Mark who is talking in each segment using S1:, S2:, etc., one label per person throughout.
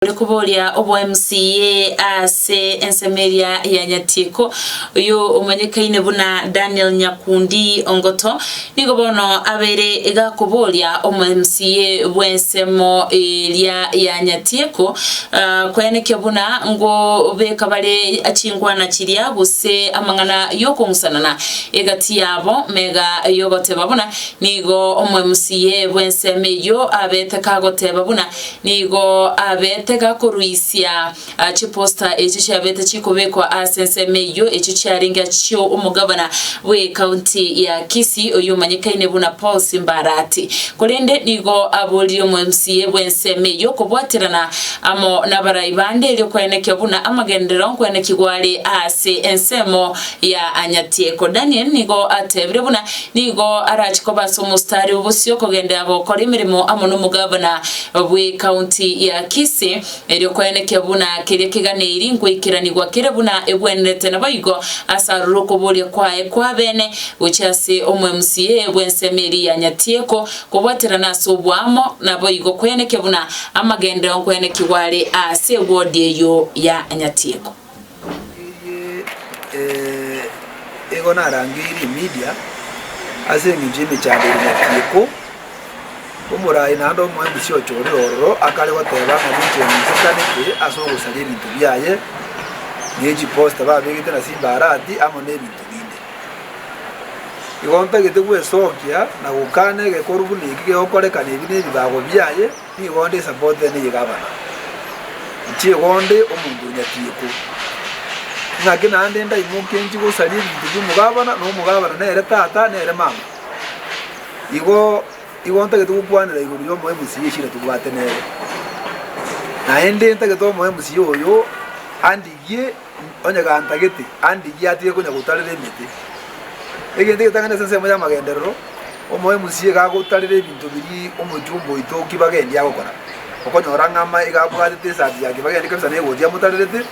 S1: Ore koboria obo-MCA ase ensemo eria ya Nyatieko, oyio omanyekaine buna Daniel Nyakundi Ongoto, nigo bono abeire gakoboria omo-MCA bw'ensemo eria ya Nyatieko koenekia buna ngobeka bare chingwana chiria gose amang'ana y'okong'usanana egati yabo mega y'ogoteba buna nigo omo-MCA bw'ensemo eyio abete kagoteba buna Nigo abete gakoruisia chiposta echio chiabete chikobekwa ase ensemo eyio, echio chiarenge achio omogabana bw'ecounty ya Kisii oyio omanyekaine buna Paul Simbarati. Korende nigo aboririe omo-MCA bw'ensemo eyio kobwaterana amo nabarai bande erio koenekia buna amagenderero nkwenekigwa are ase ensemo ya Nyatieko. Daniel nigo atebire buna Nigo arache koba ase omositari o bosio kogenderera gokora emeremo amo nomogavana bw'ecounty ya Kisii, erio koenekia buna keria keganeiri nkoikeranigwa kere buna ebwenerete naboigo ase aroro okoboria kwaye kw'abene gochia ase omo-MCA bw'ensemo eria ya Nyatieko kobwaterana ase oboamo naboigo koenekia buna amagenderero nkoenekigwa are ase eward eyio ya Nyatieko.
S2: Eye igo narangeirie Media ase engencho y'emechando ere nyatieko, omoraai naende omoembusi ochorire ororo akare goteba ng'a ninche ninsesanete ase ogosaria ebinto biaye, ne chiposta babegete na chimbarati amo nebinto binde. Igo ntagete gwesokia na gokana egekoru buna eki gegokorekana ebi nebibago biaye. Nigo onde esapoti ene y'egavana, inche igo onde omonto o Nyatieko. Ng'aki naende ndaimoke inche gosaria ebinto bi'omogavana, na omogavana nere tata, nere mama. Igo igo ntagete gokwanera igoro y'omo-MCA eshira tobwate nere. Naende ntagete omo-MCA oyo andigie onye gantagete, andigie atige konya gotarera emete. Egento egetang'ani ase ensemo y'amagenderero. Omoemusi iga agotarera ebinto biria omochumba oito Kibagendi agokora. Okonyora ng'a ama iga abwatete esati ya Kibagendi kabisa na egoti amotarerete,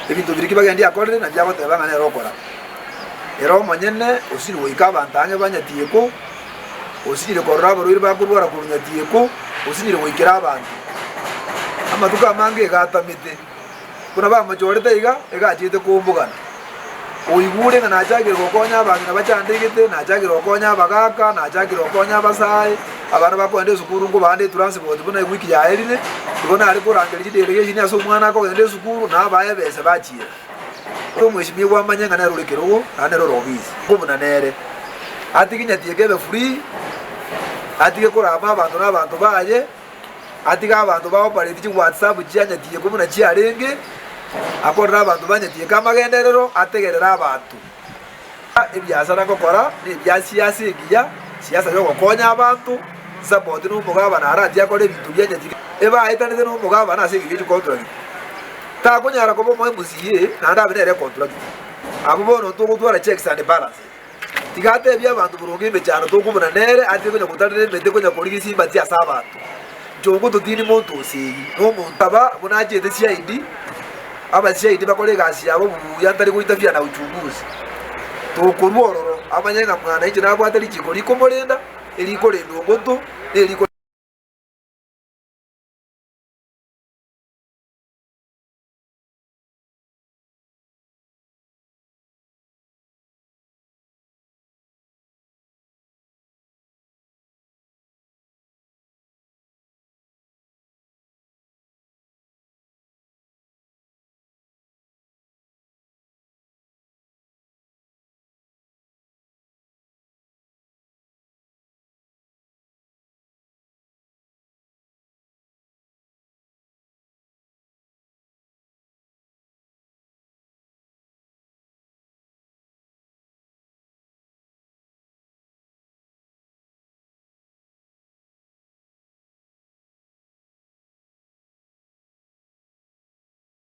S2: ebinto biria Kibagendi akorire nabio agoteba ng'a nere okora. Ere omonyene osinyire goika abanto ang'e ba Nyatieko, osinyire korora abarwaire bakorwara korwa Nyatieko, osinyire goikera abanto. Amatuko amange iga atamete. Buna bamochorete iga, iga achiete kombogana. Oigure ng'a nachakire gokonya abang'ina bachandegete, nachakire gokonya abagaaka, nachakire gokonya abasae, abana bakogenda esukuru nkobande etransport buna ewiki yaerire, igo nare korangeria chidelegation ase omwana akogenda esukuru, nabae ebesa bachiera. Omweshimiwa amanye ng'a nere ore ekerogo, naende nere ore obisi. Buna nere, atige nyatieke ebe free, atige korama abanto na abanto baye. Atige abanto baopareti chiWhatsApp chia Nyatieko buna chiarenge, akorere abanto ba Nyatieko amagenderero, ategerere abanto. Ebiasara ngokora nebia siasa engiya, siasa yogokonya abanto, nsapoti na omogabana aratie akore ebinto bia Nyatieko ebaetanete na omogabana ase engencho ye chicontract. Takonyara koba omo MCA naende abe nere econtract. Abwo bono togotwara checks and balances. Tiga atebie abanto boronge emechando tokobuna nere, atige konya gotarera emete konya korigia chimbati ase abanto. Nchongo totindi monto osegi, na omonto aba buna achete chiaidi, abasiaidi bakore egasi yabo buya ntari goitafia na uchunguzi. Tokorua ororo, amanye ng'a mwana inche nabwate richiko rikomorenda, erikorenda omonto, na eriko.